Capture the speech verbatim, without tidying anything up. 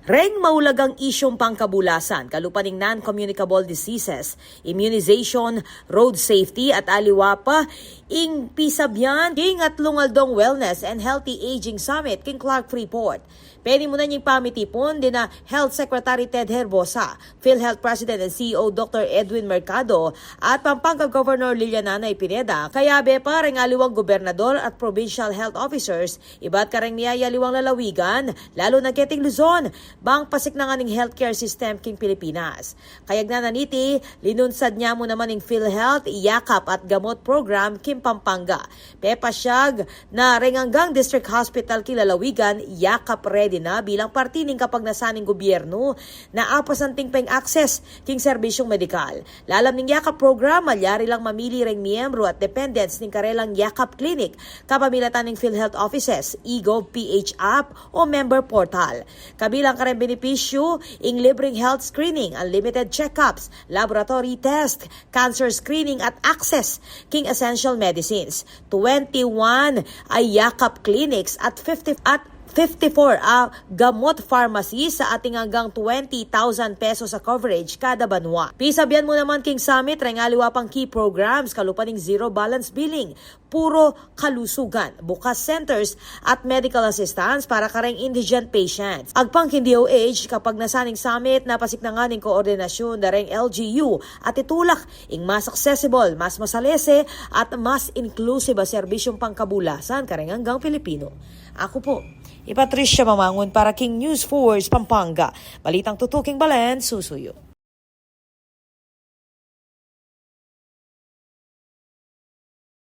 Reng maulagang isyung pangkabulasan, kalupa ning non-communicable diseases, immunization, road safety, at aliwa pa ing pisabian king atlung aldong Wellness and Healthy Aging Summit king Clark Freeport. Penimunan ing pamitipun dina Health Secretary Ted Herbosa, PhilHealth President and C E O Doctor Edwin Mercado, at Pampanga Governor Liliana Nanay Pineda, kayabe pa reng aliwang gobernador at provincial health officers, ibat kareng miyayaliwang lalawigan, lalu na keting Luzon, bang pasiknangan ing healthcare system king Pilipinas. Kayagnan na niti, linunsad ne mu naman ing PhilHealth Yakap at Gamot Program king Pampanga. Pepasyag na reng anggang district hospital king lalawigan, yakap ready na bilang parti ning kapagnasan ning gobyernu na apasanting pa ing access king serbisyung medikal. Lalam ning Yakap program, malyari lang mamili reng miyembru at dependents ning karelang Yakap Clinic kapamilatan ning PhilHealth offices, eGov P H app, o member portal. Kabilang kareng benepisyu ing libreng health screening, unlimited checkups, laboratory test, cancer screening at access king essential medicines. Twenty-one a Yakap clinics at fifty at fifty-four a gamot pharmacies sa ating anggang twenty thousand pesos a coverage kada banwa. Pisabian mu naman king summit reng aliwa pang key programs, kalupa ning zero balance billing, puro kalusugan, bukas centers, at medical assistance para kareng indigent patients. Agpang king D O H, kapagnasan ning summit na pasiknangan ing koordinasyun da reng L G U at itulak ing mas accessible, mas masalese, at mas inclusive a serbisyung pangkabulasan kareng anggang Pilipino. Aku po i Patricia Mamangun para king News Force Pampanga. Balitang tutuking balen, susuyu.